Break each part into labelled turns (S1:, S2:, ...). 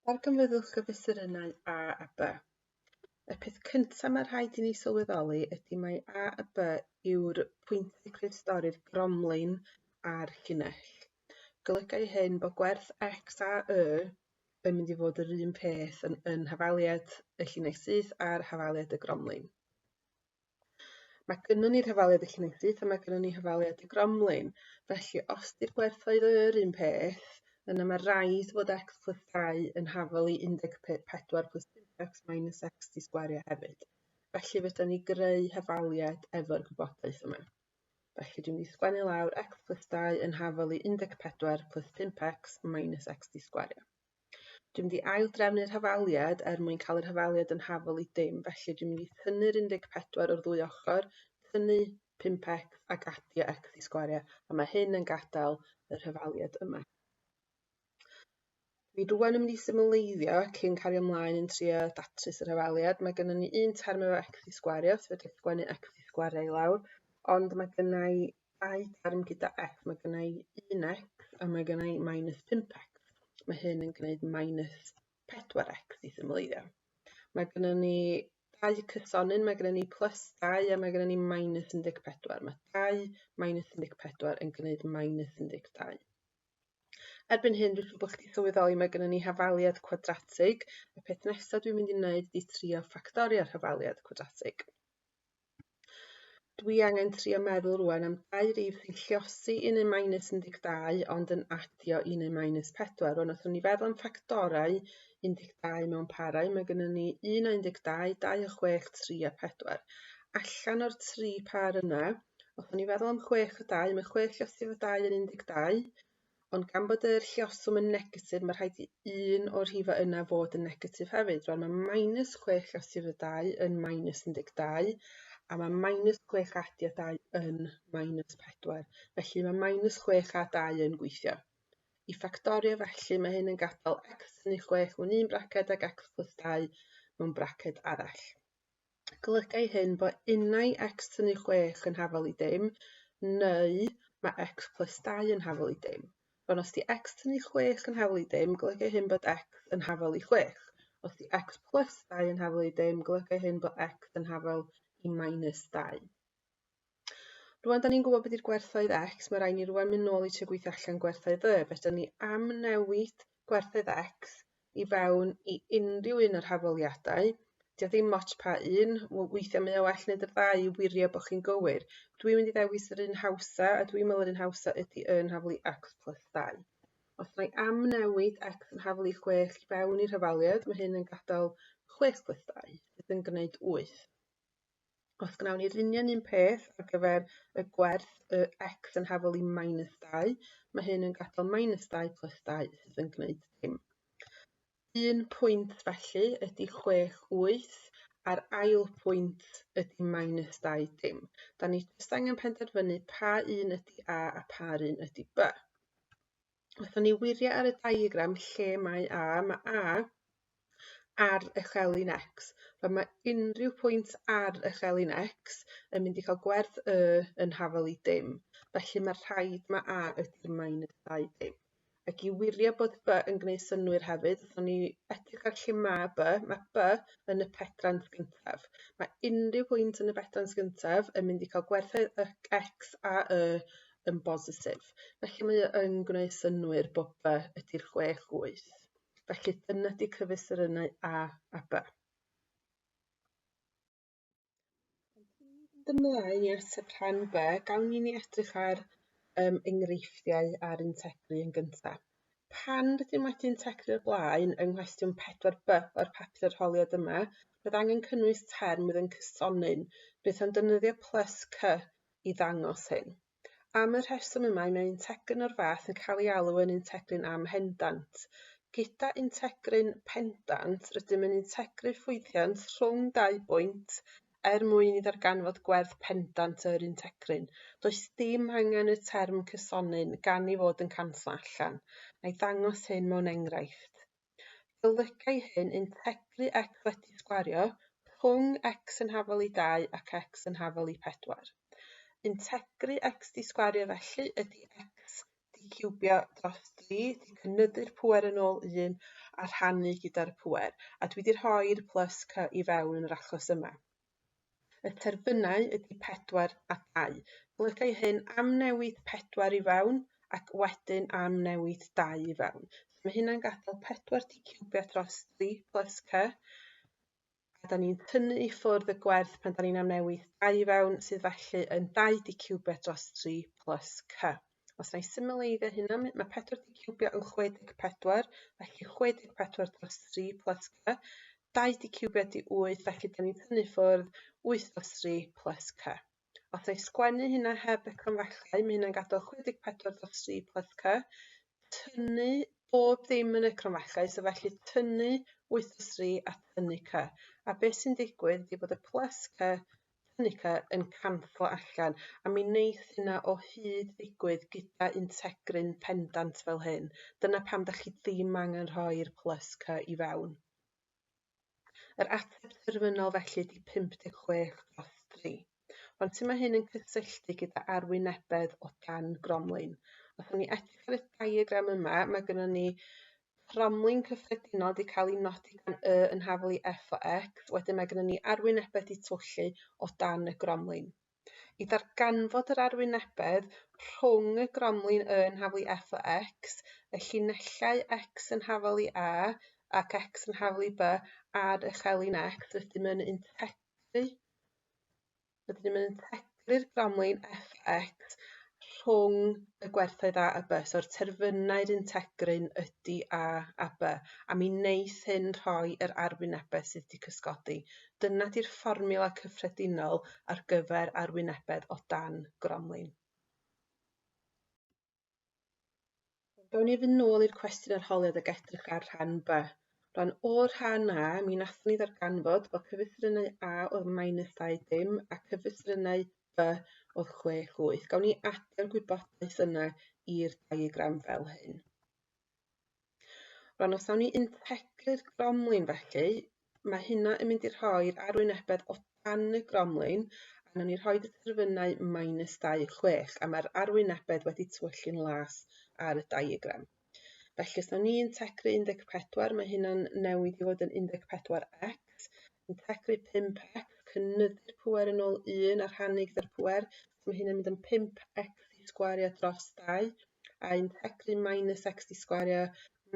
S1: Darganfyddwch y fesurynnau A a B. Y peth cyntaf mae rhaid i ni sylweddoli ydy mai A a B yw'r pwyntiau creu stori'r gromlin a'r llinell. Golygai hyn bod gwerth x a y yn mynd i fod yr un peth yn, yn hafaliad y llinell syth a'r hafaliad y gromlin. Mae gynnon ni'r hafaliad y llinell syth a mae gynnon ni hafaliad y gromlin. Felly, os 'di'r gwerthoedd yr un peth, yna mae rhaid bod x plus 2 yn hafal i 14 plus 5x minus x di sgwario hefyd. Felly fedrwn ni greu hafaliad efo'r gwybodaeth yma. Felly dwi'n mynd i sgwennu lawr x plus 2 yn hafal i 14 plus 5x minus x di sgwario. Dwi'n mynd i ail-drefnu'r hafaliad er mwyn cael yr hafaliad yn hafal i dim, felly dwi'n mynd i tynnu'r 14 o'r ddwy ochr, tynnu 5x ac adio x i sgwario, a mae hyn yn gadael yr hafaliad yma. Dwi rwan yn mynd i symleiddio cyn cario ymlaen yn trio datrys yr hafaliad. Mae gennym ni un term efo x i sgwario, so fedra i sgwennu x i sgwario i lawr, ond mae genna i dau term gyda x, mae genna i 1x a mae genna i minus 5x. Mae hyn yn gwneud minus 4x i symleiddio. Mae gennym ni dau cysonyn, mae gennym ni plus 2 a mae gennym ni minus 14. Mae 2 minus 14 yn gwneud minus 12. Erbyn hyn, dwi'n siŵr bod chdi sylweddoli mae gennym ni hafaliad cwadratig. Y peth nesaf dwi'n mynd i wneud ydy trio ffactorio'r hafaliad cwadratig. Dwi angen trio meddwl rwan am dau rif sy'n lliosi un yn minus 12 ond yn adio un yn minus 4. Rwan os ni feddwl am ffactorau 12 mewn parau, mae gennym ni 1 o 12, 2 o 6, 3 a 4. Allan o'r tri par yna, os ni feddwl am 6 o 2, mae 6 lliosi efo 2 yn 12, Ond gan bod yr lluoswm yn negatif, mae rhaid i un o'r rhifau yna fod yn negatif hefyd. Rwan mae minus 6 llosgi efo 2 yn minus 12, a mae minus 6 adio 2 yn minus 4. Felly mae minus 6 a 2 yn gweithio. I ffactorio felly, mae hyn yn gadael x tynnu 6 mewn un braced ac x plus 2 mewn braced arall. Golygai hyn bod unai x tynnu 6 yn hafal i dim, neu mae x plus 2 yn hafal i dim. Rwan, os di x tynnu 6 yn hafal i dim, golygai hyn bod x yn hafal i 6. Os di x plus 2 yn hafal i dim, golygai hyn bod x yn hafal i minus 2. Rwan da ni'n gwybod beth yw'r gwerthoedd x, mae rhaid ni rwan mynd nôl i trio gweithio allan gwerthoedd y. Felly da ni am newid gwerthoedd x i fewn i unrhyw un o'r hafaliadau. Dio ddim moch pa un, weithiau mae o well wneud yr ddau i wirio bod chi'n gywir. Dwi'n mynd i ddewis yr un hawsa, a dwi'n meddwl yr un hawsa ydy yn haflu x plus 2. Os na i am newid x yn haflu 6 i fewn i'r hafaliad, mae hyn yn gadael 6 plus 2, sydd yn gwneud 8. Os gwnawn ni'r union un peth ar gyfer y gwerth y x yn hafal i minus 2, mae hyn yn gadael minus 2 plus 2 sydd yn gwneud dim. Un pwynt felly ydy 6, 8, a'r ail pwynt ydy minus 2, dim. Da ni jyst angen penderfynu pa un ydy A a pa un ydy B. Wnaethon ni wirio ar y diagram lle mae A. Mae A ar y chelyn X. Fel mae unrhyw pwynt ar y chelyn X yn mynd i cael gwerth Y yn hafal i dim. Felly mae rhaid mae A ydy'r minus 2 dim. Ac i wirio bod B yn gwneud synnwyr hefyd, wnaethon ni edrych ar lle mae B. Mae B yn y pedrant gyntaf. Mae unrhyw pwynt yn y pedrant gyntaf yn mynd i cael gwerthoedd X a Y yn bositif. Felly mae o yn gwneud synnwyr bod B ydy'r 6, 8. Felly dyna 'di cyfesurynnau A a B. Ond ymlaen i ateb rhan B, gawn ni ni edrych ar um, enghreifftiau ar integru yn gyntaf. Pan rydym wedi integru o'r blaen yng nghwestiwn 4B o'r papur arholiad yma, roedd angen cynnwys term oedd yn cysonyn. Bydd yn defnyddio plus c i ddangos hyn. Am y rheswm yma, mae integryn o'r fath yn cael ei alw yn integryn amhendant. Gyda integryn pendant, rydym yn integru ffwythiant rhwng dau bwynt er mwyn i ddarganfod gwerth pendant yr integryn. Does dim angen y term cysonyn gan ei fod yn canslo allan. Na i ddangos hyn mewn enghraifft. Golygai hyn integru x wedi sgwario rhwng x yn hafal i 2 ac x yn hafal i 4. Integru x di sgwario felly ydy x di ciwbio dros 3, di cynyddu'r pŵer yn ôl 1 a rhannu gyda'r pŵer, a dwi wedi rhoi'r plus c i fewn yn yr achos yma. Y terfynau ydy 4 a 2. Golygai hyn am newid 4 i fewn ac wedyn am newid 2 i fewn. So mae hynna'n gadael 4 di ciwbio dros 3 plus c, a da ni'n tynnu i ffwrdd y gwerth pan da ni'n amnewid 2 i fewn, sydd felly yn 2 di ciwbio dros 3 plus c. Os na i symleiddio hynna, mae 4 di ciwbio yn 64, felly 64 dros 3 plus c. 2 di ciwbio di 8, felly da ni'n tynnu ffwrdd 8 dros 3 plus c. Os na i sgwennu hynna heb y cromfachau, mae hynna'n gadael 64 dros 3 plus c. Tynnu bob dim yn y cromfachau, so felly tynnu 8 dros 3 a tynnu c. A beth sy'n digwydd ydy bod y plus c tynnu c yn canslo allan, a mi wneith hynna o hyd ddigwydd gyda integryn pendant fel hyn. Dyna pam da chi ddim angen rhoi'r plus c i fewn. Yr ateb terfynol felly ydy 56 dros 3. Ond sut mae hyn yn cysylltu gyda arwynebedd o dan gromlin? Os ni edrych ar y diagram yma, mae gennym ni cromlin cyffredinol wedi cael ei nodi gan y yn hafal i f o x, wedyn mae gennym ni arwynebedd wedi twyllu o dan y gromlin. I ddarganfod yr arwynebedd rhwng y gromlin y yn hafal i f o x, y llinellau x yn hafal i a ac x yn hafal i b ar y chelyn x, rydym yn integru rydym yn integru'r gromlin fx rhwng y gwerthoedd a a b. So'r terfynau'r integryn ydy a a b, a mi wneith hyn rhoi yr arwynebedd sydd wedi cysgodi. Dyna 'di'r fformiwla cyffredinol ar gyfer arwynebedd o dan gromlin. Gawn ni fynd nôl i'r cwestiwn arholiad ag edrych ar rhan B. Rhan o'r rhan A, mi nathon ni ddarganfod bod cyflythrennau A oedd minus 2 dim a cyflythrennau B oedd 6 8. Gawn ni adio'r gwybodaeth yna i'r diagram fel hyn. Rwan, os nawn ni integru'r gromlin felly, mae hynna yn mynd i rhoi'r arwynebedd o dan y gromlin, a nawn ni rhoi y terfynau minus 2, 6, a mae'r arwynebedd wedi tywyllu'n las ar y diagram. Felly, os nawn ni integru 14, mae hynna'n newid i fod yn 14x, integru 5x, cynyddu'r pŵer yn ôl 1 a rhannu gyda'r pŵer, so mae hynna'n mynd yn 5x i sgwario dros 2, a integru minus x i sgwario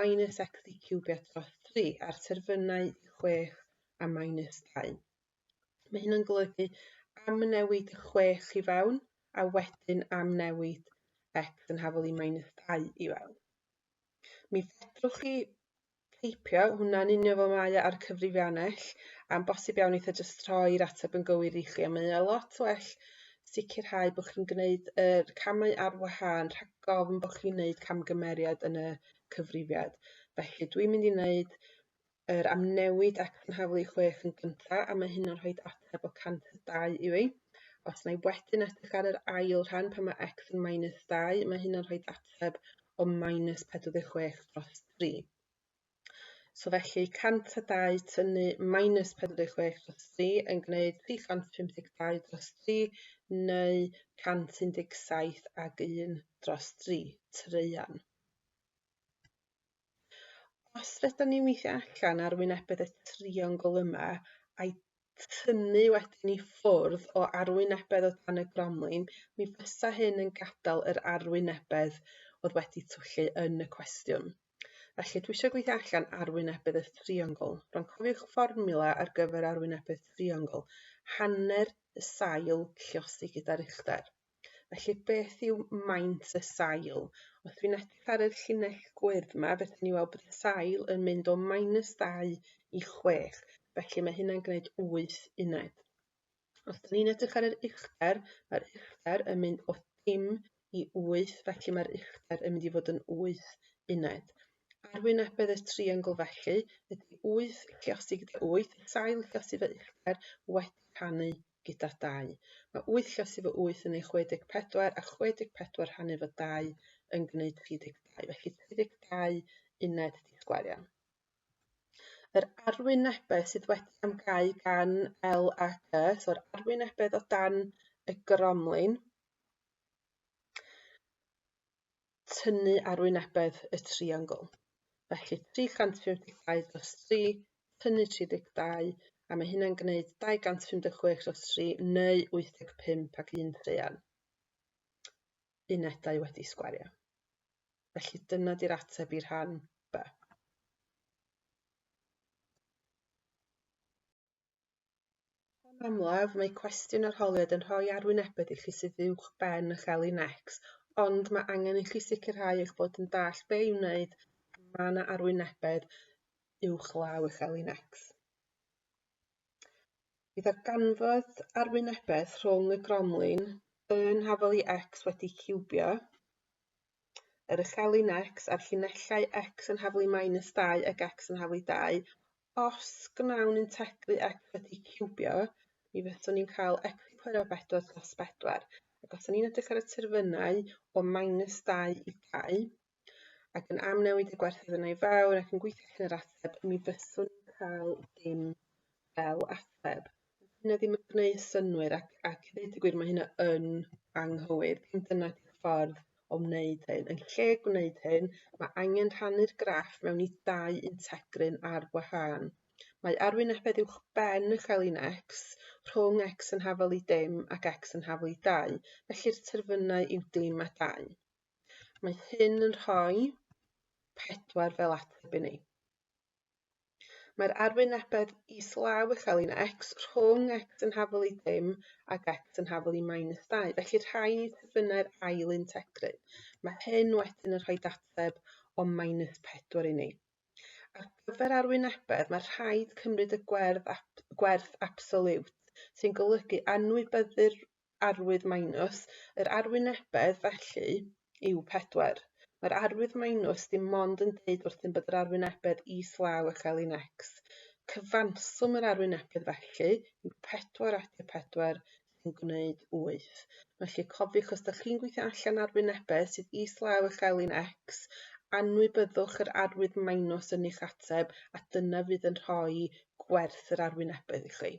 S1: minus x i ciwbio dros 3, a'r terfynau 6 a minus 2. Mae hynna'n golygu am newid 6 i fewn, a wedyn am newid x yn hafal i minus 2 i fewn. Mi fedrwch chi teipio hwnna'n union fel mae o ar y cyfrifiannell, a'n bosib iawn eitha jyst rhoi'r ateb yn gywir i chi, a mae o lot well sicrhau bod chi'n gwneud yr camau ar wahân rhag ofn bod chi'n gwneud camgymeriad yn y cyfrifiad. Felly dwi'n mynd i wneud yr amnewid ac yn haflu 6 yn gyntaf, a mae hynna'n rhoi ateb o 102 i fi. Os na i wedyn edrych ar yr ail rhan pan mae x yn minus 2, mae hynna'n rhoi ateb o minus 46 dros 3. So felly 102 tynnu minus 46 dros 3 yn gwneud 352 dros 3 neu 117 ag 1 dros 3, traean. Os fedran ni weithio allan arwynebedd y triongl yma a'i tynnu wedyn i ffwrdd o arwynebedd o dan y gromlin, mi fysa hyn yn gadael yr arwynebedd oedd wedi twyllu yn y cwestiwn. Felly dwi eisiau gweithio allan arwynebedd y triongl. Rwan cofiwch fformiwla ar gyfer arwynebedd triongl. Hanner y sail lliosi gyda'r uchder. Felly beth yw maint y sail? Os dwi'n edrych ar y llinell gwyrdd yma, fedrwn ni weld bod y sail yn mynd o minus 2 i 6. Felly mae hynna'n gwneud 8 uned. Os dyn ni'n edrych ar yr uchder, mae'r uchder yn mynd o dim i 8, felly mae'r uchder yn mynd i fod yn 8 uned. Arwynebedd y triongl felly ydy 8 lluosi gyda 8, sail lluosi fy uchder wedi rhannu gyda 2. Mae 8 lluosi fy 8 yn ei 64 a 64 rhannu fy 2 yn gwneud 32. Felly 32 uned di sgwario. Yr arwynebedd sydd wedi amgau gan L a G, so'r arwynebedd o dan y gromlin, tynnu arwynebedd y triongl. Felly 352 dros 3, tynnu 32, a mae hynna'n gwneud 256 dros 3 neu 85 ac 1 traean. Unedau wedi sgwario. Felly dyna di'r ateb i rhan B. Rhan amlaf, mae cwestiwn arholiad yn rhoi arwynebedd i chi sydd uwch ben y chelyn X, ond mae angen i chi sicrhau eich bod yn dallt be i'w wneud pan mae yna arwynebedd uwch law y chelyn X. I ddarganfod arwynebedd rhwng y gromlin yn hafal i X wedi ciwbio, yr uchelyn X a'r llinellau X yn haflu minus 2 ac X yn haflu 2, os gwnawn integru X wedi ciwbio, mi fyswn ni'n cael X i pwer o 4 dros 4. Ac os o'n ni'n edrych ar y terfynau o minus 2 i 2, ac yn amnewid y gwerthoedd yna i fewn ac yn gweithio allan yr ateb, mi fyswn ni'n cael dim fel ateb. Hynna ddim yn gwneud synnwyr ac, ac i ddweud y gwir mae hynna yn anghywir. Dim dyna di'r ffordd o wneud hyn. Yn lle gwneud hyn, mae angen rhannu'r graff mewn i dau integryn ar wahân. Mae arwynebedd uwch ben y chelyn x rhwng x yn hafal i dim ac x yn hafal i 2, felly'r terfynau yw dim a 2. Mae hyn yn rhoi 4 fel ateb i ni. Mae'r arwynebedd islaw uchelyn x rhwng x yn hafal i dim ac x yn hafal i minus 2, felly rhaid ni terfynau'r ail integryn. Mae hyn wedyn yn rhoi ateb o minus 4 i ni. Ar gyfer arwynebedd, mae rhaid cymryd y gwerth, ap, gwerth absoliwt, sy'n golygu anwybyddu'r arwydd minus, yr arwynebedd felly yw 4. Mae'r arwydd minus dim ond yn deud wrthym bod yr arwynebedd islaw uchelyn x. Cyfanswm yr arwynebedd felly yw 4 adio 4 sy'n gwneud 8. Felly cofiwch os ydych chi'n gweithio allan arwynebedd sydd islaw uchelyn x, anwybyddwch yr arwydd minus yn eich ateb a dyna fydd yn rhoi gwerth yr arwynebedd i chi.